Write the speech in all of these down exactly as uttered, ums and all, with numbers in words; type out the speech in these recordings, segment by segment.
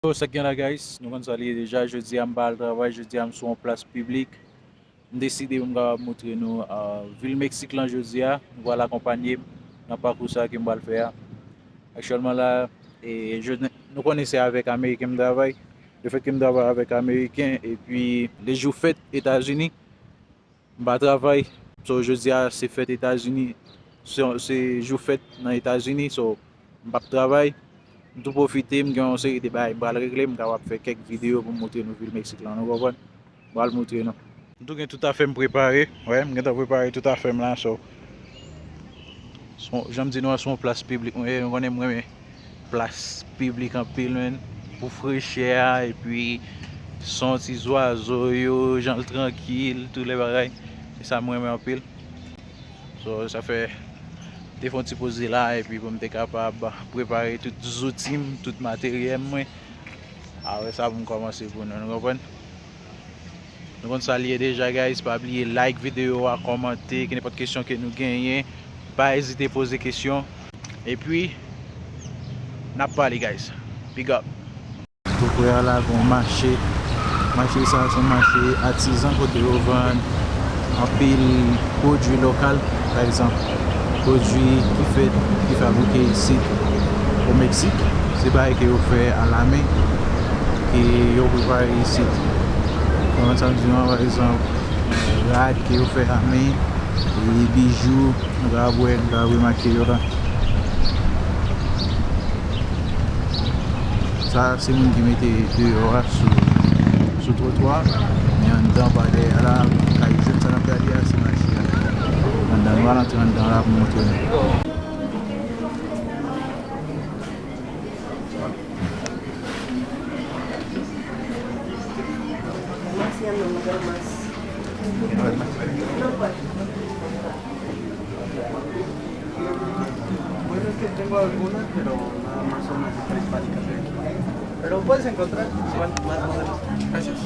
Yo, sa k gen la, guys? Nou konn sa li ye deja. Jodi a, m pa al travay. Jodi a, m sou yon plas piblik. M deside pou m kapab montre nou, uh, vil Meksik lan jodi a. Nou pral akonpanye m nan pakou sa ke m pral fè a. Aktyèlman la, e, je, nou konnen se avèk Ameriken m travay. Lefètke m travay avèk Ameriken, epi le jou fèt Etazini, m pa travay. So, jodi a, se fèt Etazini. Se, se jou fèt nan Etazini. So, m p ap travay. M tou pwofite, m gen yon seri de bagay m pral regle, m kapab fè kèk videyo pou m montre nou vil Meksik lan, nou konprann? M pral montre nou. M tou gen tout afè m prepare, wè, m gentan prepare tout afè m la, so, se yon, jan m di nou an, se yon plas piblik mwen ye, nou konnen m renmen plas piblik anpil, menn, pou frechè a, epi son ti zwazo yo, jan l trankil, tout lè bagay, se sa m renmen anpil. So, sa fè, m te fè yon ti poze la, epi pou m te kapab prepare tout zouti m, tout materyèl mwen. Apre sa, pou m kòmanse pou nou, nou konprann? Nou konn sa l ye deja, guys. Pa bliye like videyo a, kòmante, ki nenpòt kesyon ke nou genyen. Pa ezite poze kesyon. Epi, n ap pale, guys. Big up. Tou prè a la, gen yon mache. Mache sa a, se yon mache atizan kote yo vann anpil pwodui lokal, pa egzanp, pwodui ki fèt, ki fabrike isit o Meksik. Se bagay ke yo fè alamen, ke yo prepare isit. Kòman sa m di nou an, pa egzanp, rad ke yo fè a men, e bijou, nou ka wè, nou ka remake yo la. Sa, se moun ki mete deyò a sou, sou twotwa. Men anndan, pa dèyè la, kay jèn sa n ap gade a, se mache a. Anndan, nou al antre anndan la pou montre nou. Bueno, es que tengo algunas, pero nada más son así prehispánicas de aquí. Pero puedes encontrar igual más modernas. Gracias.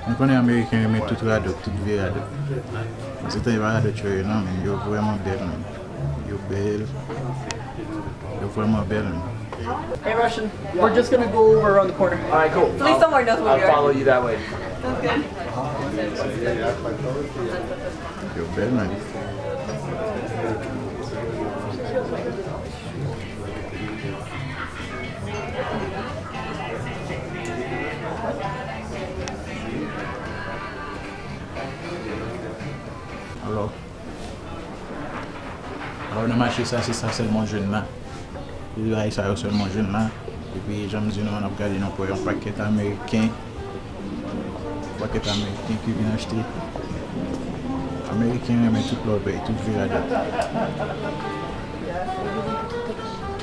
Nou konnen Ameriken renmen tout radòt, tout vye radòt. Mwen se tan e pa radòt yo ye non, men yo vrèman bèl menm. Yo bèl. Yo vrèman bèl menm. Hey, Russian, we're just gonna go over around the corner. All right, cool. Please, I'll, somewhere knows where I'll we are. Follow you that way. Sounds good. Yo bèl menm. Alò, alò, nan mache sa, se sa sèlman w jwenn la. Se bagay sa yo sèlman w jwenn la. Epi, jan m di nou an, n ap gade, n ap wè yon pakèt Ameriken. Yon pakèt Ameriken ki vin achte. Ameriken renmen tout lòbèy, tout vye radòt.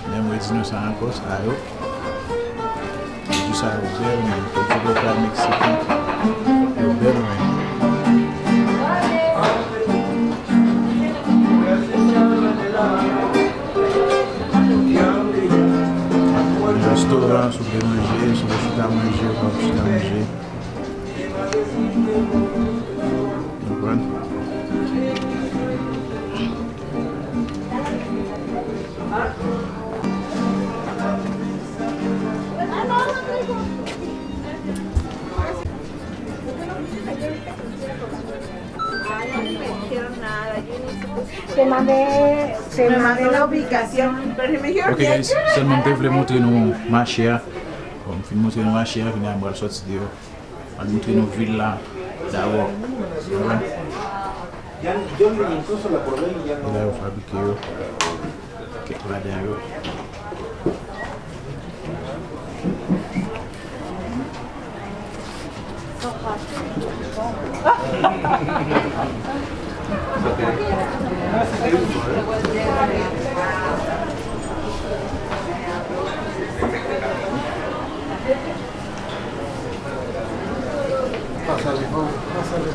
Men mwen di nou sa ankò, sa yo. Di sa yo bèl menm, pwodui lokal meksiken, yo bèl menm. Restoran, si w vle manje, si w vle chita manje, w ka chita manje. Konprann? Te mandé, te mandé la ubicación. Ok, guys, sèlman m te vle montre nou mache a. Bon, m fin montre nou mache a, kounye a m pral sòti deyò. Al montre nou vil la dabò. E la yo fabrike yo. Kèk ladan yo. Pasa ali, vamos, pasa ali.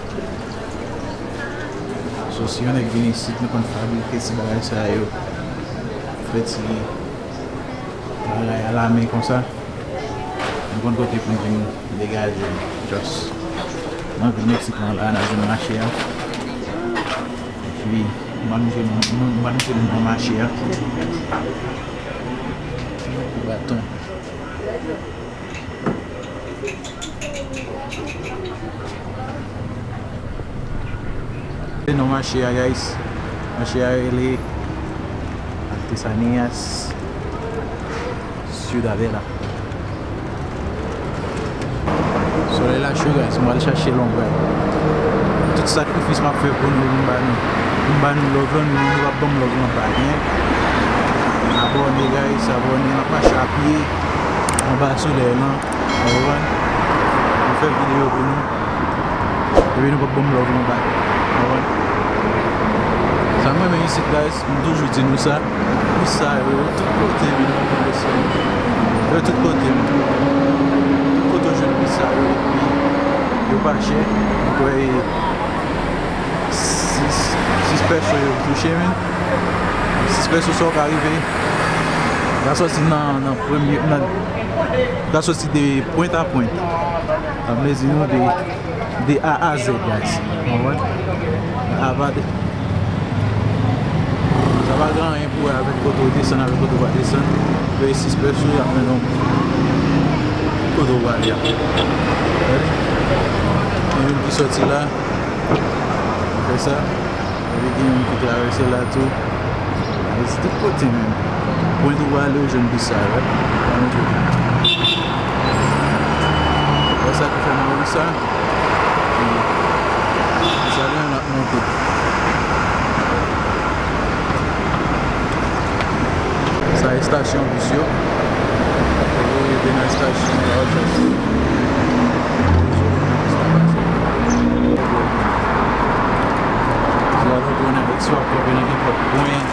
So, si yon nèg vin isit, nou konn fabrike ti bagay sa yo, fè ti bagay alamen konsa. Nou konn kote pou n vin degaje l. Just nan vil Meksik lan la, n ap jwenn mache a. Epi, m anonse nou, nou, m anonse nou nan mache a. Baton. Se non mache a, guys. Mache a rele Artesanías Ciudadela. Solèy la cho, guys. Mwen al chache lonbraj. Tout sakrifis m ap fè pou nou, m ba nou. M ba nou love lan, nou, nou ap ban m love lan back, hein. Abòne, guys, abòne. M ap mache a pye anba solèy lan. Ou konprann? M fè videyo pou nou. Epi nou p ap ban m love nou back. Ou konprann? Sa m renmen isit, guys, m toujou di nou sa. Pizza yo, yo tout kote, men nou konn desann. Yo tout kote, men. Tout kote w jwenn pizza yo, epi yo pa chè. M kwè e sis, sis pèso yo touche, men. Sis pèso sa w ka rive. L a sòti nan, nan premye, nan, l a sòti de pwent a pwent. Sa vle di nou de, de A a Z, guys. Ou konprann? A pa de, sa pa gen anyen pou wè avèk kote w desann, avèk kote w pa desann. Yo e sis pèso, y ap mennen w kote w prale a. Gade. Gen youn ki sòti la. Fè sa. Epi gen youn ki travèse la tou. Guys, tout kote menm. Pwen tou prale, ou jwenn pizza yo, wi. Ann jwenn. Wè sa ki fè m anvi sa. Epi, pizza yo, n ap monte. Sa estasyon bis yo. Ou rive nan estasyon la, ou chèche. Swa nou konnen avèk swa kanpe nan kenpòt pwen,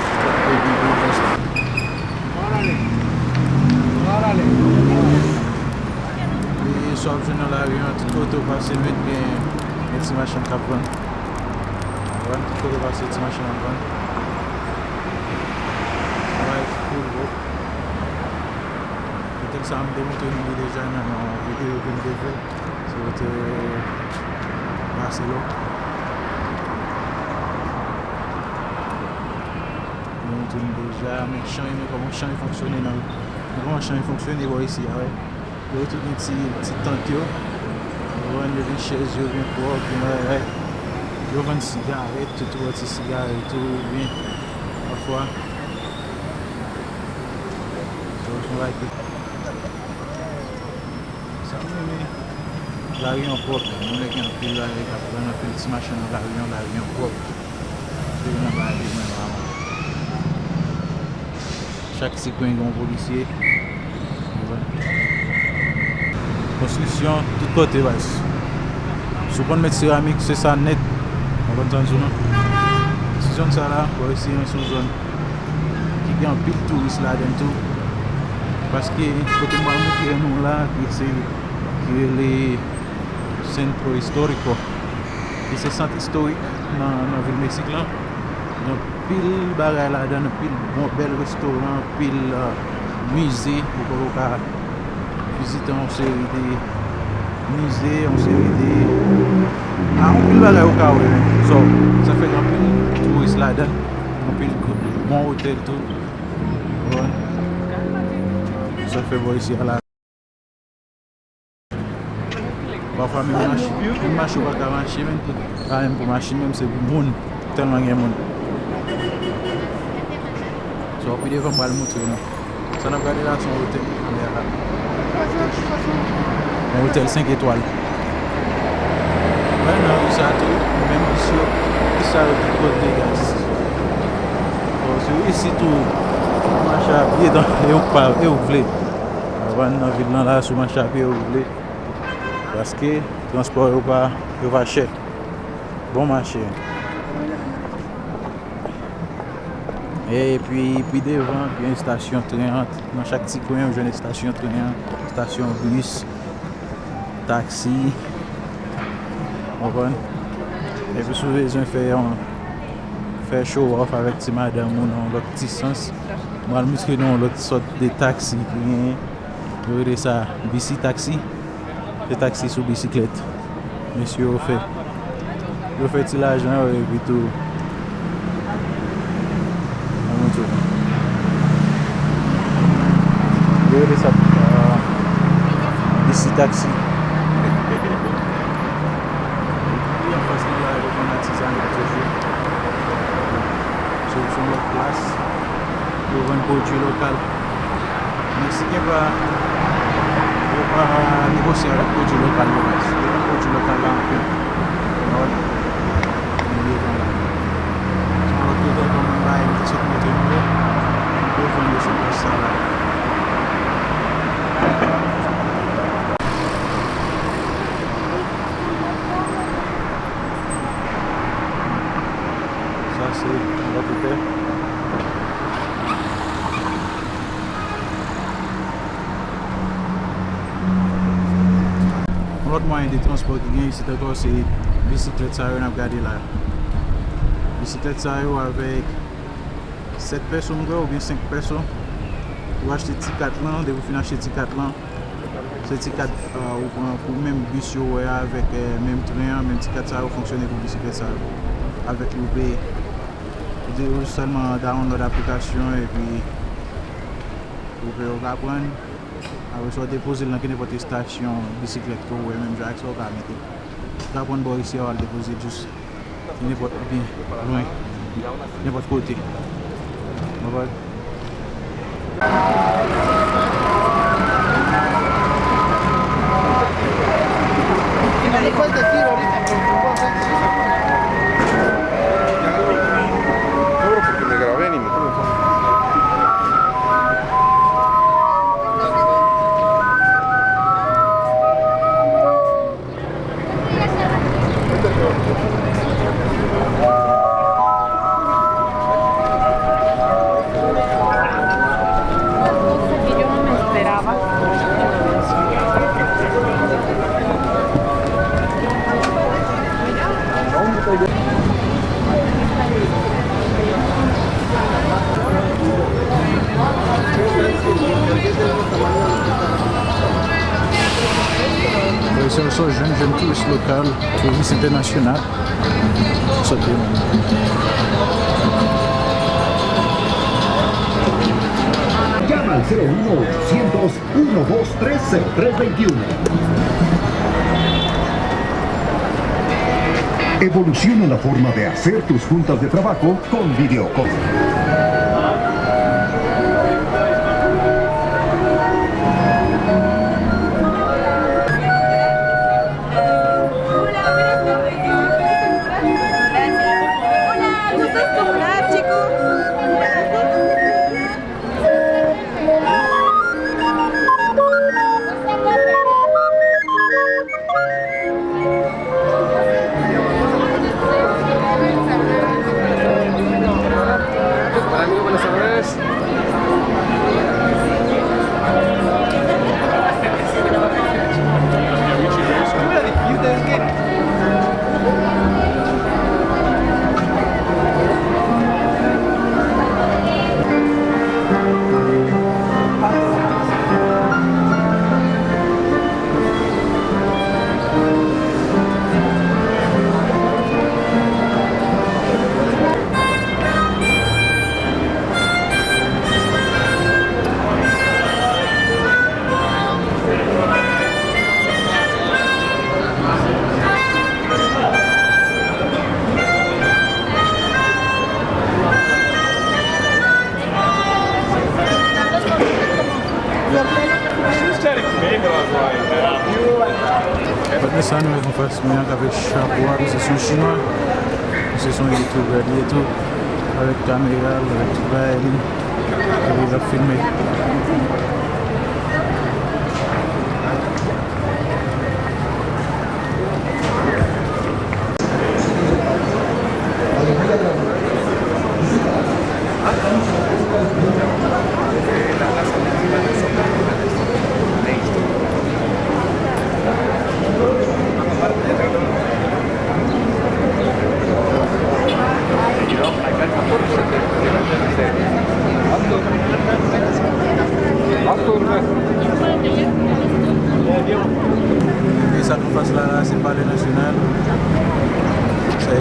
epi pou fè sa. E swa ap jwenn nan lari an, tout kote ou pase, men gen, gen ti machann k ap vann. Vann, tout kote w pase, ti machann ap vann. Alright, cool, bro. Otèl sa a, m te montre nou li deja nan yon videyo ke m te fè. Se otèl Barcelò. M te montre nou deja, men chan yo, men kòman chan yo fonksyone nan, men kòman chan yo fonksyone bò isi a, wi. Yo tou gen ti, ti tant yo. Yo vann, yo gen chèz, yo gen pòt, gen bagay. Yo vann sigarèt, tout, tout ti sigarèt tou, oubyen pafwa. So, son like. Sa m renmen, lari an pwòp. Mwen wè gen anpil lari k ap vann, anpil ti machann nan lari an, lari an pwòp. Se youn nan bagay ke mwen renmen. Chak ti kwen gen yon polisye. Konstriksyon tout kote, baz. Si w konn met seramik, se sa nèt. Ou konprann sa m di w lan? Ti zòn sa la, bò isi an, se yon zòn ki gen anpil touris ladan l tou. Paske kote m pral montre nou la, ki se, ki rele Centro Histórico, ki se sant istorik nan, nan vil Meksik lan. Gen anpil bagay ladan l, anpil bon, bèl restoran, anpil, euh, mize, lekòl ou ka vizite yon seri de mize, yon seri de, ah, anpil bagay ou ka wè, men. So, sa fè gen anpil touris ladan l, anpil bon otèl tou. Bon. Sa fè bò isi a la. Pafwa menm mache, menm mache ou pa ka mache, menm pa menm pou machin, menm se pou moun. Tèlman gen moun. So, pi devan m pral montre nou. Sa n ap gade la, se yon otèl. Yon otèl senk etwal. Wè, nan ri sa tou, menm bis yo, bis sa yo tout kote, guys. Bon, se isi tou, mache a pye, e ou pa, e ou vle. Ou pa nan vil lan la, sou mache a pye, ou vle. Paske transpò yo pa, yo pa chè. Bon mache. Epi, pi devan, gen estasyon tren an. Nan chak ti kwen, ou jwenn estasyon tren an, estasyon bis, taksi. Konprann? Epi, si w bezwen fè yon Fè show off avèk ti madanm ou nan yon lòt ti sans. Mwen al montre nou yon lòt sòt de taksi ki genyen. Yo rele sa bisi taksi. Se taksi sou bisiklèt. Mesye yo fè, yo fè ti lajan yo epi tou. Mwen montre nou. Yo rele sa, euh, bisi taksi. Wi, anfas nou la, yo vann atizanal toujou. Se yon lòt plas. Yo vann pwodui lokal. Meksiken pa, yo pa negosye avèk pwodui lokal yo, guys. Yo vann pwodui lokal la anpil. Lòd, nou bezwen la. Se yon lòt kote pou mwen bay, m te sot montre nou yo. Yo vann yo sou plas sa la. Sa se yon lòt otè. Yon lòt mwayen de transpò ki gen isit ankò, se bisiklèt sa yo n ap gade la. Bisiklèt sa yo avèk sèt pèso, m kwè, oubyen senk pèso. Ou achte ti kat lan, depi w fin achte ti kat lan, se ti kat, euh, ou pran pou menm bis yo wè a avèk, euh, menm tren an, menm ti kat sa yo fonksyone pou bisiklèt sa yo. Avèk li ou peye. Ou di ou sèlman download aplikasyon epi ou peye, ou ka pran. Apre sa, ou depoze l nan kenenpòt estasyon bisiklèt ke w wè, menm jan ak sa ou ka mete. Ou ka pran bò isi a, w al depoze l jis nenpòt, byen lwen, nenpòt kote. Ou konprann? Frè e sè, sa w jwenn, jwenn touris lokal, touris entènasyonal. Sòt de moun. Llama al cero uno ochocientos, uno dos tres, cero tres veintiuno. Evoluciona la forma de hacer tus juntas de trabajo con Videocall. Hola, amigo, buenas tardes. Gade sa nou wè anfas mwen an k avèk chapo a, misye se yon chinwa, misye se yon youtubè li ye tou, avèk kamera l, avèk tout bagay li, epi l ap filme.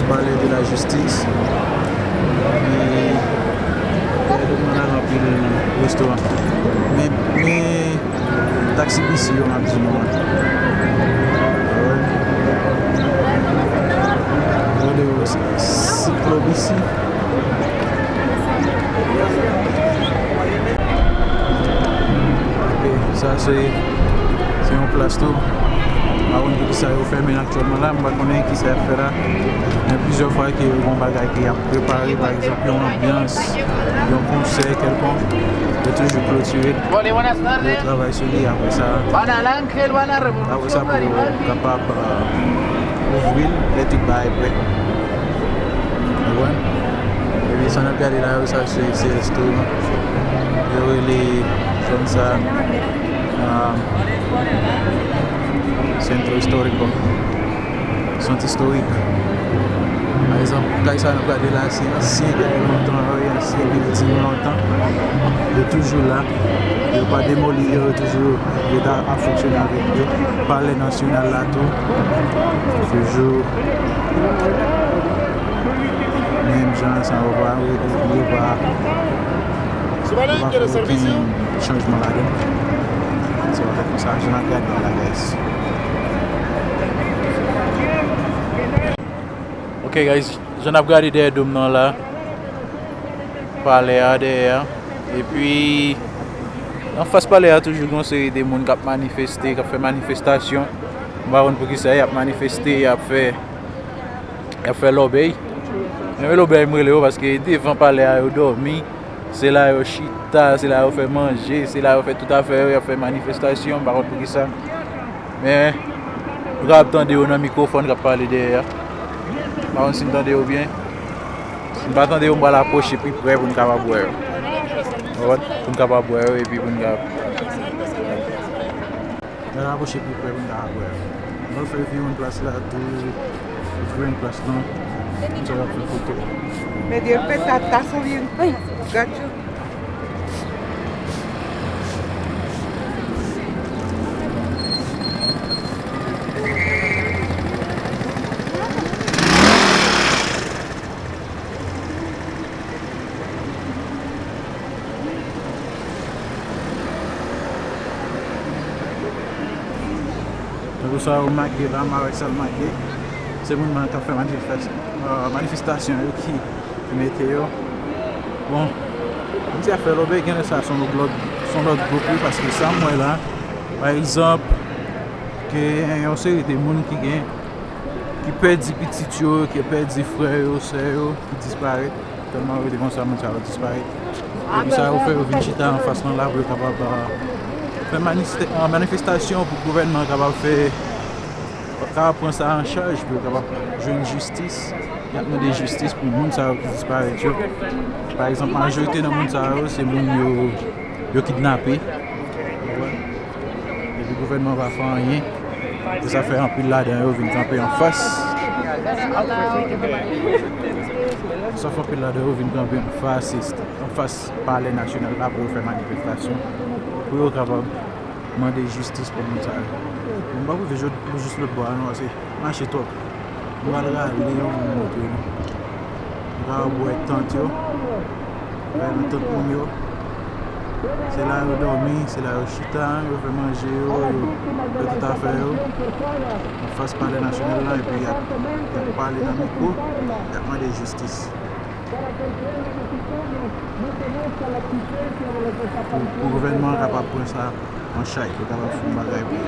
Palais de la Justice. E dèyè nou la gen anpil restoran. Men, men taksi bisi yo m ap di nou an. Gade yo, se Siklo bisi. Ok, sa se, se yon plas tou. M pa konn poukisa yo fèmen l aktyèlman la, m pa konnen kisa y ap fè la. Men plizyè fwa ke yo gen yon bagay ke y ap prepare, pa egzanp, yon anbyans, yon konsè kèlkonk, yo toujou klotire l. Yo travay sou li apre sa. Apre sa, pou yo kapab, euh, ouvri l lè tout bagay prè. Ou konprann? Epi sa n ap gade la yo, sa se, se restoran. Yo rele zòn sa, ah, Centro Histórico. Sant istorik. Pa egzanp, kay sa n ap gade la, se ansyen kay lontan yo, e ansyen bilding lontan. Yo toujou la. Yo pa demoli yo, yo toujou rete ap fonksyone avèk yo. Palè Nasyonal la tou, toujou menm jan, san yo pa, yo pa, yo pa fè okenn chanjman ladan l. Se sa, jan n ap gade la, guys. Ok, guys, jan n ap gade dèyè do m nan la, palè a dèyè a. Epi, anfas palè a, toujou gen yon seri de moun k ap manifeste, k ap fè manifestasyon. M pa konn poukisa y ap manifeste, y ap fè, y ap fè lòbèy. Men lòbèy, m rele yo, paske devan palè a, yo dòmi. Se la yo chita, se la yo fè manje, se la yo fè tout afè yo, y ap fè manifestasyon, m pa konn poukisa. Men, nou kapab tande yo nan mikwofòn k ap pale dèyè a. M pa konn si n tande yo byen. Si n pa tande yo, m pral apwoche pi prè pou n kapab wè yo. Ou konprann? Pou n kapab wè yo epi pou n kapab. N ap apwoche pi prè pou n kapab wè yo. Mwen fè vire yon plas la tou, vire yon plas lan. Konsa y ap fè foto. Me Dios, peta, está subiendo. Ay, gacho. Tankou sa yo make la, m avèk sa l make. Se moun nan k ap fè manifestas-, euh, manifestasyon yo ki, ki mete yo. Bon, m di afè lòbèy, genlè sa se yon lòt, se yon lòt gwoup, wi, paske sa m wè la, pa egzanp, ke yon seri de moun ki gen, ki pèdi pitit yo, ki pèdi frè yo, sè yo, ki disparèt. Tèlman yo te konsa, moun sa yo disparèt. Epi sa yo fè, yo vin chita anfas lan la pou yo kapab, ah, fè maniste-, ah, manifestasyon pou gouvènman an kapab fè, kapab pran sa an chaj, pou yo kapab jwenn jistis. Y ap mande jistis pou moun sa yo ki disparèt yo. Pa egzanp, majorite nan moun sa yo, se moun yo, yo kidnape. Epi gouvènman pa fè anyen. E sa fè anpil ladan yo vin kanpe anfas. Sa fè anpil ladan yo vin kanpe anfas, anfas Palè Nasyonal la pou yo fè manifestasyon. Pou yo kapab mande jistis pou moun sa yo. Bon, m pa pou vin jodi pou jis lòt bò a non, paske mache twòp. M pral rale yo pou m montre nou. M ka wè tant yo. Gade nan tant moun yo. Se la yo dòmi, se la yo chita, yo fè manje yo, yo fè tout afè yo. Anfas Palè Nasyonal la, epi y ap, y ap pale nan mikwo, y ap mande jistis. Pou, pou gouvènman an kapab pran sa an chaj, pou kapab fè yon bagay pou yo.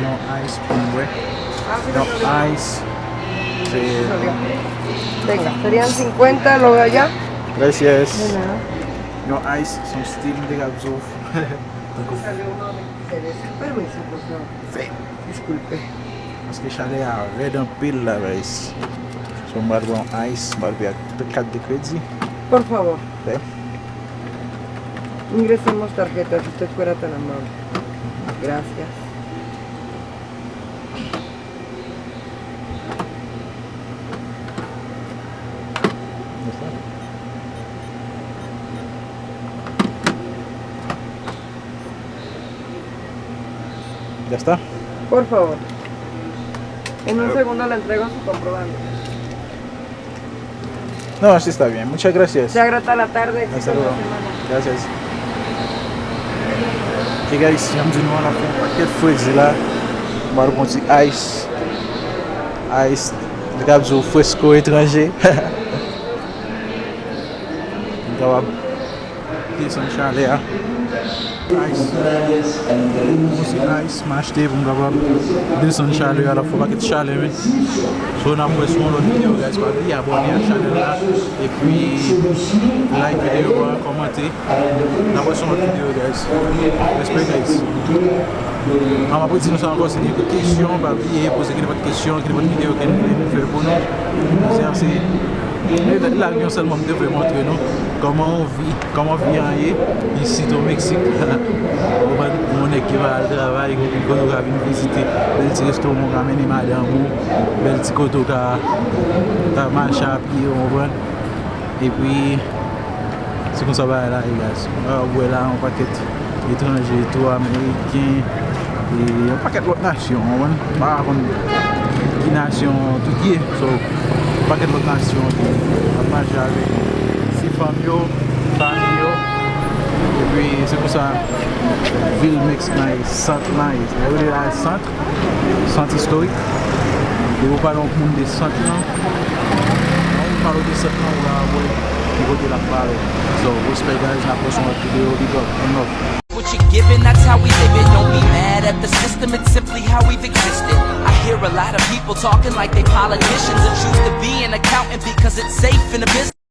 Yon ice pou mwen. Yon ice. Se Venga, serían cincuenta lo de allá. Gracias. De nada. Yon ice, se yon stil m te ka di w. Tankou Permiso, por favor. Fè. Disculpe. Paske chalè a rèd anpil la, guys. So, m pral pran yon ice, m pral peye ak kat de kredi. Por favor. Fè. Ingresemos tarjeta, si usted fuera tan amable. Gracias. Ya está. Por favor. En un segundo le entrego su comprobante. No, así está bien. Muchas gracias. Se agrada la tarde, éxito en la semana. Gracias. Ok, guys, jan m di nou an, n ap fè yon pakèt fredi la. M pral pran ti ice. Ice, li ka di w fresco etranje. M kapab desann chalè a. Ice. Bon, se ice m achte pou m kapab desann chalè a, l ap fè yon pakèt chalè, men. So, n ap wè sou yon lòt videyo, guys. Pa bliye abòne ak chanèl la. Epi, like videyo a, kòmante. N ap wè sou yon lòt videyo, guys. Respè, guys. An, m ap redi nou sa ankò, si gen kesyon, pa bliye poze kenenpòt kesyon, kenenpòt videyo ke nou vle nou fè pou nou. Se, se, e, la, la, yon sèl moun m te vle montre nou kòman yon vi, kòman vi an ye, isit o Meksik. Ou konprann? Yon nèg ki pa al travay, ou konprann, ou ka vin vizite, bèl ti restoran, ou ka mennen madanm ou, bèl ti kote ou ka, ka mache a pye, ou konprann? Epi, se konsa bagay la ye, guys. Ou wè la, yon pakèt etranje tou, ameriken, e yon pakèt lòt nasyon, w konprann? M pa konn ki nasyon tout ye. So, yon pakèt lòt nasyon tou. Ap mache avèk ti fanm yo, fanmi yo. Epi, se konsa vil Meksik lan ye, sant lan ye. Yo rele la sant. Sant istorik. Depi w pale yon moun de sant lan, yon moun pale w de sant lan, ou ka wè ki kote l ap pale w. So, respect, guys, n ap wè sou yon lòt videyo, big up, one love. What you giving, that's how we live it. Don't be mad at the system, it's simply how we've existed. I hear a lot of people talking like they politicians and choose to be an accountant because it's safe in the business.